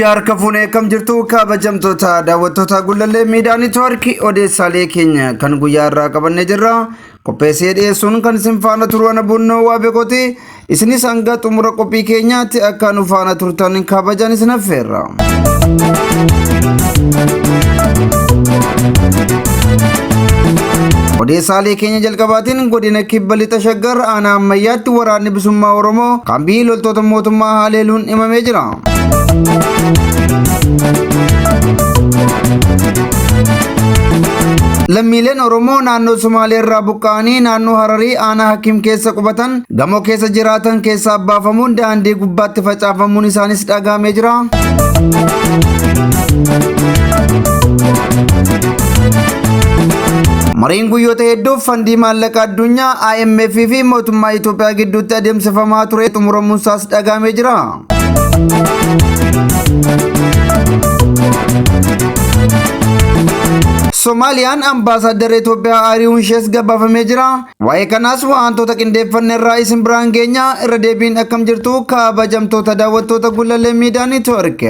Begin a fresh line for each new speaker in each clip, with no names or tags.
Yooyyaa harka fuunee akkam jirtu kabajamtoota daawwattoota Gullallee Miidiyaa Neetwoorkii odeessaalee keenya kan guyyaa irraa qabannee jirra. Qopheessee dhiyeessuun kan isin faana turu ana Bunnoo Waabekooti. Isinis hanga xumura qophii keenyaatti akka nu faana turtan kabajaan isin affeerra. Odeessaalee keenya jalqabaatiin godina kibba lixa shaggar aanaa ammayyaatti waraanni bilisummaa Oromoo kaambii loltoota mootummaa haleeluun himamee jira. Lammiileen Oromoo naannoo Sumaalee irraa buqqa'anii naannoo Hararii aanaa Hakiim keessa qubatan gamoo keessa jiraatan keessaa baafamuun daandii gubbaatti facaafamuun isaanis dhagahamee jira. Mariin guyyoota hedduuf fandii maallaqa addunyaa IMF fi mootummaa Itoophiyaa gidduutti adeemsifamaa ture xumuramuun isaas dhagahamee jira. Somaaliyaan ambaasaaddara Itoophiyaa ari'uun ishees gabaafamee jira. Waa'ee kanaas wantoota qindeeffanne irraa isin biraan geenya irra deebiin akkam jirtu kabajamtoota daawwattoota Gullallee Miidiyaa Neetwoork.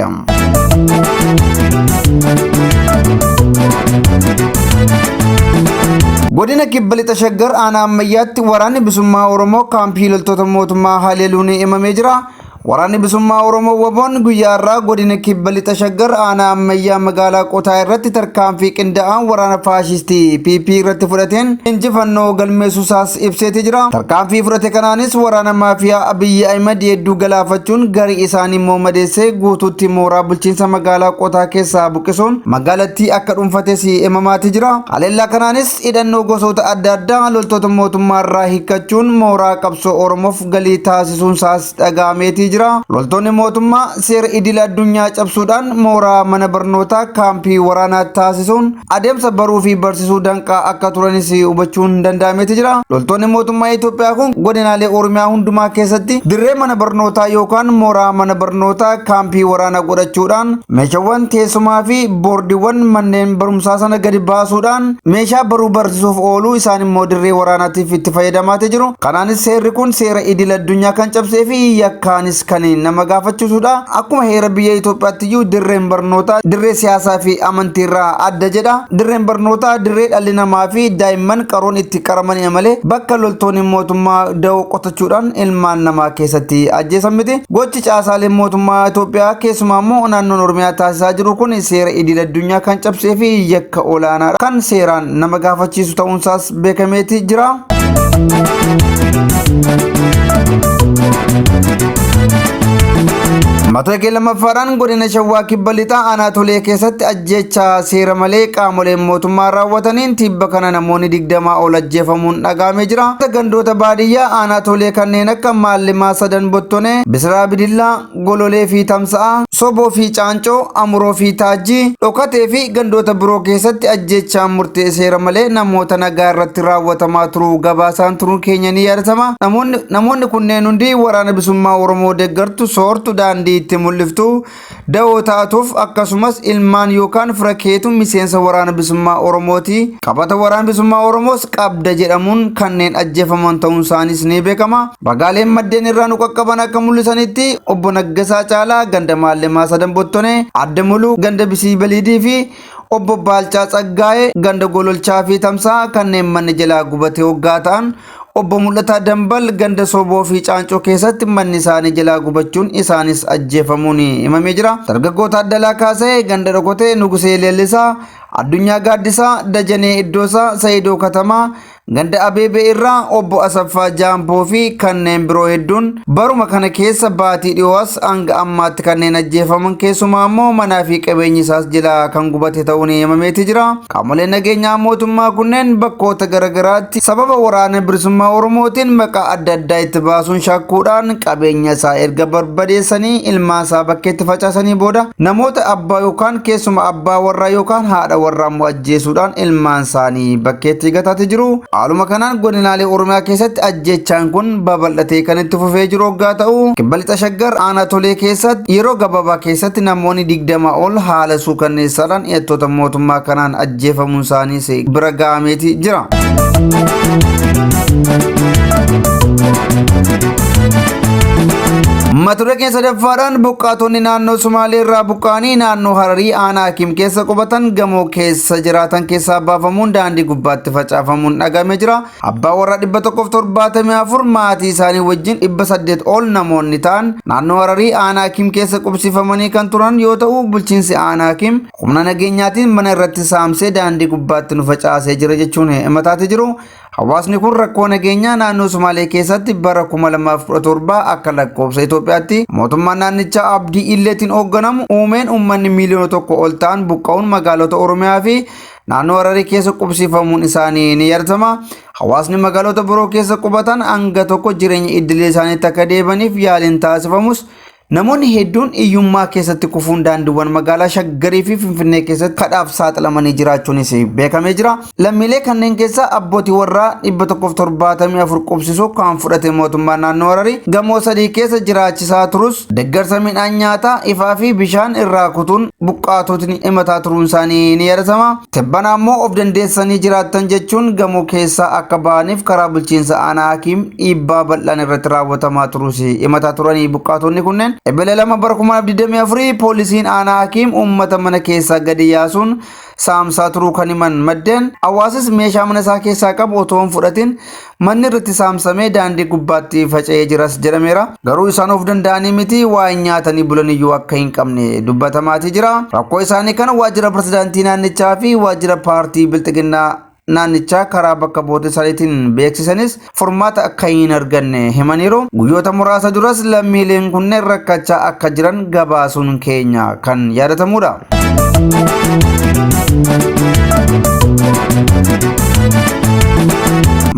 Godina Kibba Lixa Shaggar aanaa ammayyaatti waraanni bilisummaa Oromoo kaampii loltoota mootummaa haleeluun himamee jira. Waraanni bilisummaa Oromoo WBOn guyyaa har'aa godina Kibba Lixa Shaggar aanaa ammayyaa magaalaa Qotaa irratti tarkaanfii qindaa'aan waraana faashistii PP irratti fudhateen injifannoo galmeessuu isaas ibseeti jira. Tarkaanfii fudhate kanaanis waraana maafiyaa Abiyyi Ahimad hedduu galaafachuun garii isaanii immoo madeessee guutuutti mooraa bulchiinsa magaalaa Qotaa keessaa buqqisuun magaalattii akka dhuunfates himamaati jira. Haleellaa kanaanis hidhannoo gosoota adda addaa loltoota mootummaa irraa hiikkachuun mooraa qabsoo Oromoof galii taasisuun isaas dhaga'ameetii jira. Loltoonni mootummaa seera idil addunyaa cabsuudhaan mooraa mana barnootaa kaampii waraanaa taasisuun adeemsa baruu fi barsiisuu danqaa akka turanis hubachuun danda'ameeti jira. Loltoonni mootummaa Itoophiyaa kun godinaalee Oromiyaa hundumaa keessatti dirree mana barnootaa yookaan mooraa mana barnootaa kaampii waraanaa godhachuudhaan meeshaawwan teessumaa fi boordiiwwan manneen barumsaa sana gadi baasuudhaan meeshaa baruu barsiisuuf oolu isaan immoo dirree waraanaatiif itti fayyadamaati jiru. Kanaanis seerri kun seera idil addunyaa kan cabsee fi yakkaanis kan nama gaafachiisudha. Akkuma heera biyya Itoophiyaatti iyyuu dirreen barnootaa dirree siyaasaa fi amantiirraa adda jedha. Dirreen barnootaa dirree dhalli namaa fi daa'imman qaroon itti qaramanidha malee bakka loltoonni mootummaa da'oo qotachuudhaan ilmaan namaa keessatti ajjeesan miti. Gochi caasaaleen mootummaa Itoophiyaa keessumaa immoo naannoon Oromiyaa taasisaa jiru kun seera idil addunyaa kan cabsee fi yakka olaanaadha. Kan seeraan nama gaafachiisu ta'uunsaas beekameeti jira. Mata kee lammaffaadhaan godina Shawaa Kibba Lixaa aanaa Tolee keessatti ajjeechaa seera malee qaamoleen mootummaa raawwataniin tibba kana namoonni 20 ol ajjeefamuun dhagahamee jira. Gandoota baadiyyaa aanaa Tolee kanneen akka Maallimaa Sadan Bottonee, Bisiraa Bidillaa, Gololee fi Tamsa'aa, Soboo fi Caancoo, Amuroo fi Taajjii, Dhokatee fi gandoota biroo keessatti ajjeechaan murtee seera malee namoota nagaa irratti raawwatamaa turuu gabaasaan turuun keenya ni yaadatama. Namoonni kunneen hundi waraana bilisummaa Oromoo deeggartu, soortu, daandii itti mul'iftu, da'oo taatuuf akkasumas ilmaan yookaan fira keetu miseensa waraana bilisummaa Oromooti. Qabata waraana bilisummaa Oromoos qabda jedhamuun kanneen ajjeefaman ta'uun isaaniis ni beekama. Ragaaleen maddeen irraa nu qaqqaban akka mul'isanitti obbo Naggasaa Caalaa ganda Maallimaa Sadan Bottonee, Adde Muluu ganda Bisii Baliidii fi obbo Baalchaa Tsaggaayee ganda Gololchaa fi Tamsaa kanneen manni jalaa gubate hoggaa ta'an obbo Mul'ataa Dambal ganda Soboo fi Caancoo keessatti manni isaanii jalaa gubachuun isaanis ajjeefamuun himamee jira. Dargaggoo Taaddalaa Kaasee ganda Dhokotee, Nugusee Leellisaa, Addunyaa Gaaddisaa, Dajanee Iddoosaa, Sayidoo Katamaa, Ganda Abeebee irraa obbo Asaffaa Jaampoo fi kanneen biroo hedduun baruma kana keessa baatii dhiyoo as hanga ammaatti kanneen ajjeefaman keessumaa immoo manaa fi qabeenyi isaas jalaa kan gubate ta'uun himameeti jira. Qaamoleen nageenyaa mootummaa kunneen bakkoota garaagaraatti sababa waraana bilisummaa Oromootiin maqaa adda addaa itti baasuun shakkuudhaan qabeenya isaa erga barbadeessanii ilmaan isaa bakkeetti facaasanii booda namoota abbaa yookaan keessuma abbaa warraa yookaan haadha warraa immoo ajjeesuudhaan ilmaan isaanii bakkeetti gataati jiru. Haaluma kanaan godinaalee Oromiyaa keessatti ajjeechaan kun babal'atee kan itti fufee jiru hoggaa ta'u, Kibba Lixa Shaggar aanaa Tolee keessatti yeroo gabaabaa keessatti namoonni 20 ol haala suukanneessaadhaan hidhattoota mootummaa kanaan ajjeefamuun isaaniis bira ga'ameeti jira. Mata duree keenya sadaffaadhaan buqqaatonni naannoo Sumaalee irraa buqqa'anii naannoo Hararii aanaa Hakiim keessa qubatan gamoo keessa jiraatan keessaa baafamuun daandii gubbaatti facaafamuun dhaga'amee jira. Abbaa warraa 174 maatii isaanii wajjin 800 ol namoonni ta'an naannoo Hararii aanaa Hakiim keessa qubsiifamanii kan turan yoo ta'u, bulchiinsi aanaa Hakiim humna nageenyaatiin mana irratti saamsee daandii gubbaatti nu facaasee jira jechuun himataati jiru. Hawaasni kun rakkoo nageenyaa naannoo Sumaalee keessatti bara 2017 akka lakkoofsa Itoophiyaatti mootummaan naannichaa Abdii Illeetiin hoogganamu uumeen uummanni miiliyoona 1 ol ta'an buqqa'uun magaalota Oromiyaa fi naannoo Hararii keessa qubsiifamuun isaanii ni yaadatama. Hawaasni magaalota biroo keessa qubatan hanga tokko jireenya idilee isaaniitti akka deebaniif yaaliin taasifamus, namoonni hedduun hiyyummaa keessatti kufuun daandiiwwan magaalaa Shaggarii fi Finfinnee keessatti kadhaaf saaxilamanii jiraachuunis beekamee jira. Lammiilee kanneen keessaa abbootii warraa 174 qubsisuu kan fudhate mootummaan naannoo Hararii gamoo sadii keessa jiraachisaa turus, deeggarsa midhaan nyaataa, ifaa fi bishaan irraa kutuun buqqaatotni himataa turuun isaanii ni yaadatama. Tibbana ammoo of dandeessanii jiraattan jechuun gamoo keessaa akka ba'aniif karaa bulchiinsa aanaa Hakiim dhiibbaa bal'aan irratti raawwatamaa turus himataa turanii buqqaatonni kunneen. Ebele 2 bara 2024 poolisiin aanaa Hakiim uummata mana keessaa gadi yaasuun saamsaa turuu kan himan maddeen, hawaasis meeshaa mana isaa keessaa qabu otoo hin fudhatin manni irratti saamsamee daandii gubbaatti faca'ee jiras jedhameera. Garuu isaan of danda'anii miti, waa nyaatanii bulan iyyuu akka hin qabne dubbatamaatii jira. Rakkoo isaanii kana waajjira pirezidaantii naannichaa fi waajjira paartii Bilxiginnaa naannichaa karaa bakka bu'oota isaaniitiin beeksisanis furmaata akka hin arganne himaniiru. Guyyoota muraasa duras lammiileen kunneen rakkachaa akka jiran gabaasuun keenya kan yaadatamudha.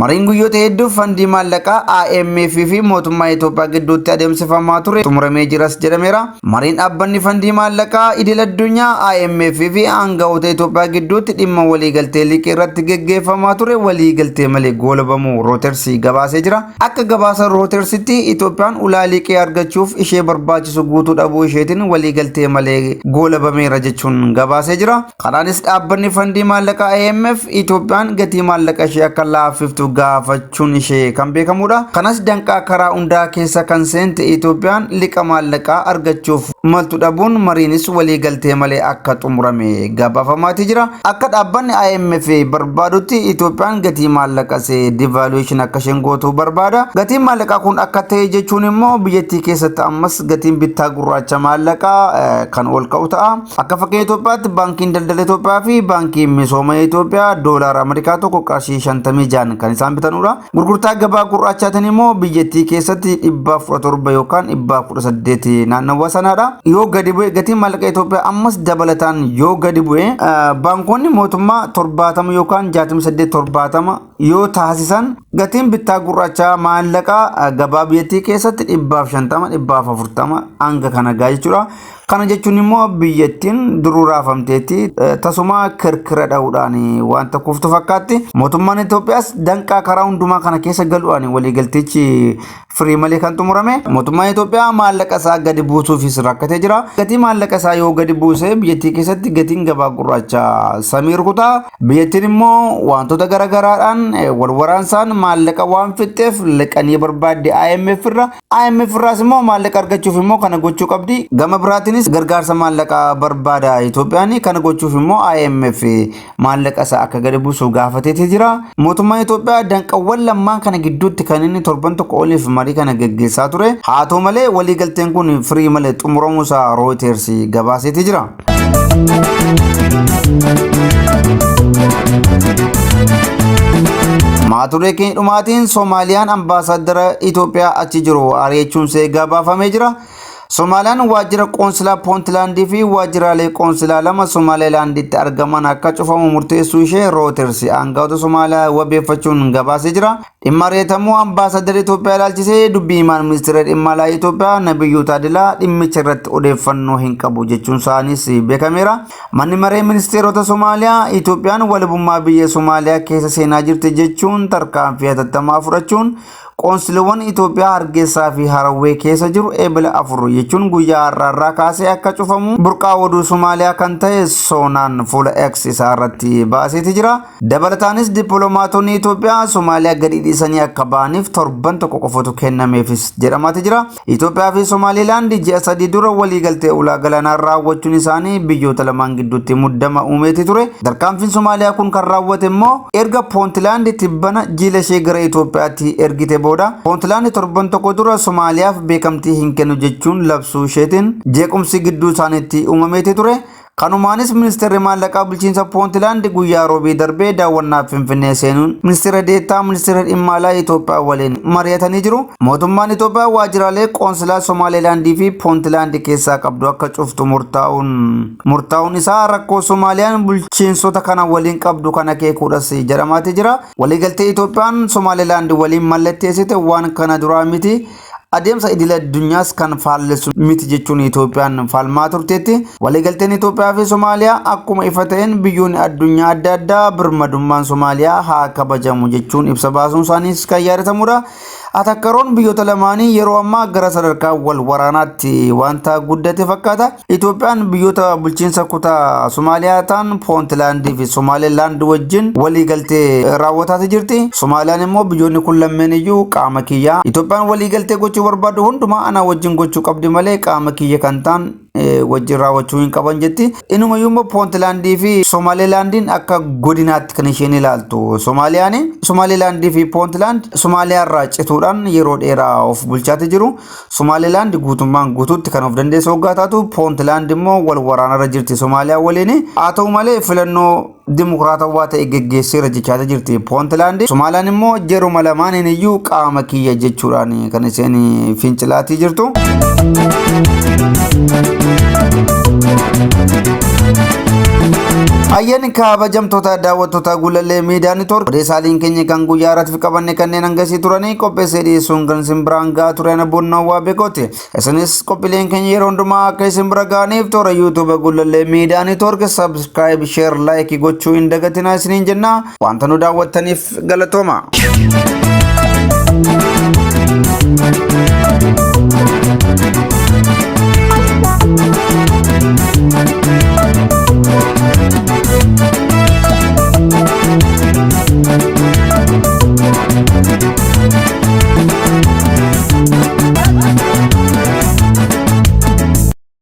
Mariin guyyoota hedduuf fandii maallaqaa IMF fi mootummaa Itoophiyaa gidduutti adeemsifamaa ture xumuramee jiras jedhameera. Mariin dhaabbanni fandii maallaqaa idil addunyaa IMF fi aangawoota Itoophiyaa gidduutti dhimma waliigaltee liqii irratti geggeeffamaa ture waliigaltee malee goolabamuu Reuters gabaasee jira. Akka gabaasa Reutersitti, Itoophiyaan ulaa liqii argachuuf ishee barbaachisu guutuu dhabuu isheetiin waliigaltee malee goolabameera jechuun gabaasee jira. Kanaanis dhaabbanni fandii maallaqaa IMF Itoophiyaan gatii maallaqa ishee akka laaffiftu gaafachuun ishee kan beekamudha. Kanas danqaa karaa hundaa keessa kan seente Itoophiyaan liqa maallaqaa argachuuf maltu dhabuun mariinis waliigaltee malee akka xumurame gabaafamaatii jira. Akka dhaabbanni IMF barbaadutti Itoophiyaan gatii maallaqa ishee devaluation akka isheen gootu barbaada. Gatiin maallaqaa kun akka ta'e jechuun immoo biyyattii keessatti ammas gatiin bittaa gurraacha maallaqaa kan ol ka'u ta'a. Akka fakkeenya Itoophiyaatti baankiin daldala Itoophiyaa fi baankiin misooma Itoophiyaa doolaara Ameerikaa tokko qarshii 56 kan isaan bitanudha. Gurgurtaa gabaa gurraachaatiin immoo biyyattii keessatti 117 yookaan 118 naannawaa sanaadha. Yoo gadi bu'e, gatiin maallaqa Itoophiyaa ammas dabalataan yoo gadi bu'e, baankonni mootummaa 70 yookaan 68 70 yoo taasisan, gatiin bittaa gurraachaa maallaqaa gabaa biyyattii keessatti 150, 140 hanga kana gaha jechuudha. Kana jechuun immoo biyyattiin duruu raafamteetti tasuma kirkira dha'uudhaan wanta kuftu fakkaatti. Mootummaan Itoophiyaas danqaa karaa hundumaa kana keessa galuudhaan waliigaltichi firii malee kan xumurame. Mootummaan Itoophiyaa maallaqa isaa gadi buusuufis rakkatee jira. Gatii maallaqa isaa yoo gadi buuse, biyyattii keessatti gatiin gabaa gurraacha samii rukutaa. Biyyattiin immoo wantoota garaagaraadhaan wal waraansaan maallaqa waan fixxeef liqanii barbaadde IMF irra. IMF irraas immoo maallaqa argachuuf immoo kana gochuu qabdi. Gama biraatiinis gargaarsa maallaqaa barbaada Itoophiyaan. Kana gochuuf immoo IMF maallaqa isaa akka gadi buusu gaafateetii jira. Mootummaan Itoophiyaa danqawwan lammaan kana gidduutti kan inni torban tokko oliif marii kana geggeessaa ture. Haa ta'u malee, waliigalteen kun firii malee xumuramuu isaa Reuters gabaaseetii jira. Maaturee keenya dhumaatiin Soomaaliyaan ambaasaaddara Itoophiyaa achi jiru ari'achuun see gabaafamee jira. Soomaaliyaan waajjira qoonsilaa Poontilaandii fi waajjiraalee qoonsilaa lama Somaalilaanditti argaman akka cufamu murteessuu ishee Reuters aangawoota Somaaliyaa wabeeffachuun gabaasee jira. Dhimma ari'atamuu ambaasaaddara Itoophiyaa ilaalchisee dubbii himaan ministeera dhimma alaa Itoophiyaa Nabiyyuu Taadilaa dhimmicha irratti odeeffannoo hin qabu jechuun isaaniis beekameera. Manni maree ministeerota Somaaliyaa Itoophiyaan walabummaa biyya Somaaliyaa keessa seenaa jirti jechuun tarkaanfii hatattamaa fudhachuun qoonsiliiwwan Itoophiyaa Hargeysaa fi Harawwee keessa jiru Eebila 4 jechuun guyyaa har'aarraa kaasee akka cufamu burqaa oduu Somaaliyaa kan ta'e Soonaan fuula X isaa irratti baaseeti jira. Dabalataanis dippiloomaatonni Itoophiyaa Somaaliyaa gadi dhiisanii akka ba'aniif torban tokko qofatu kennameefis jedhamaati jira. Itoophiyaa fi Somaalilaand ji'a 3 dura waliigaltee ulaa galaanaa raawwachuun isaanii biyyoota lamaan gidduutti muddama uumeeti ture. Tarkaanfiin Somaaliyaa kun kan raawwate immoo erga Poontilaand tibbana jiila ishee gara Itoophiyaatti ergite booda. Poontilaand torban tokko dura Somaaliyaaf beekamtii hin kennu jechuun labsuu isheetiin jeequmsi gidduu isaaniitti uumameeti ture. Kanumaanis ministeerri maallaqaa bulchiinsa Poontilaand guyyaa roobii darbee daawwannaaf Finfinnee seenuun ministeera deettaa ministeera dhimma alaa Itoophiyaa waliin mari'atanii jiru. Mootummaan Itoophiyaa waajjiraalee qoonsilaa Somaalilaandii fi Poontilaand keessaa qabdu akka cuftu murtaa'uun murtaa'uun isaa rakkoo Somaaliyaan bulchiinsota kana waliin qabdu kan akeekuudhas jedhamaati jira. Waliigaltee Itoophiyaan Somaalilaand waliin mallatteessite waan kana duraa miti. Adeemsa idil addunyaas kan faallessu miti jechuun Itoophiyaan falmaa turteetti. Waliigalteen Itoophiyaa fi Somaaliyaa akkuma ifa ta'een biyyoonni addunyaa adda addaa birmadummaan Somaaliyaa haa kabajamu jechuun ibsa baasuun isaaniis kan yaadatamudha. Atakkaroon biyyoota lamaanii yeroo ammaa gara sadarkaa wal waraanaatti wanta guddate fakkaata. Itoophiyaan biyyoota bulchiinsa kutaa Somaaliyaa ta'an Poontilaandii fi Somaalilaand wajjin waliigaltee raawwataati jirti. Somaaliyaan immoo biyyoonni kun lammeen iyyuu qaama kiyyaa. Itoophiyaan waliigaltee gochuu barbaaddu hundumaa ana wajjin gochuu qabdi malee qaama kiyya kan ta'an wajjin raawwachuu hin qaban jetti. Inumayyuu immoo Poontilaandii fi Somaalilaandiin akka godinaatti kan isheen ilaaltu. Somaaliyaan Somaalilaandii fi Poontilaand Somaaliyaa irraa cituudhaan yeroo dheeraa of bulchaati jiru. Somaalilaand guutummaan guutuutti kan of dandeessu hoggaa taatu, Poontilaand immoo wal waraanarra jirti Somaaliyaa waliin. Haa ta'u malee filannoo dimokiraatawaa ta'e geggeesseera jechaati jirti Poontilaand. Somaaliyaan immoo jeruma lamaaniin iyyuu qaama kiyya jechuudhaan kan isheen fincilaatii jirtu. Ayyaanni kabajamtoota daawwattoota Gullallee Miidiyaa Neetwoork, odeessaaleen keenya kan guyyaa irratti qabanne kanneen hangasii turanii qopheessee dhiyeessuun kan isin biraan gahaa ture ana Boonnawwaa Beekooti. Isinis qophiileen keenya yeroo hundumaa akka isin bira ga'aniif toora YouTube Gullallee Miidiyaa Neetwoork subscribe, share, like gochuu hin dagatinaa isiniin jenna. Wanta nu daawwattaniif galatooma.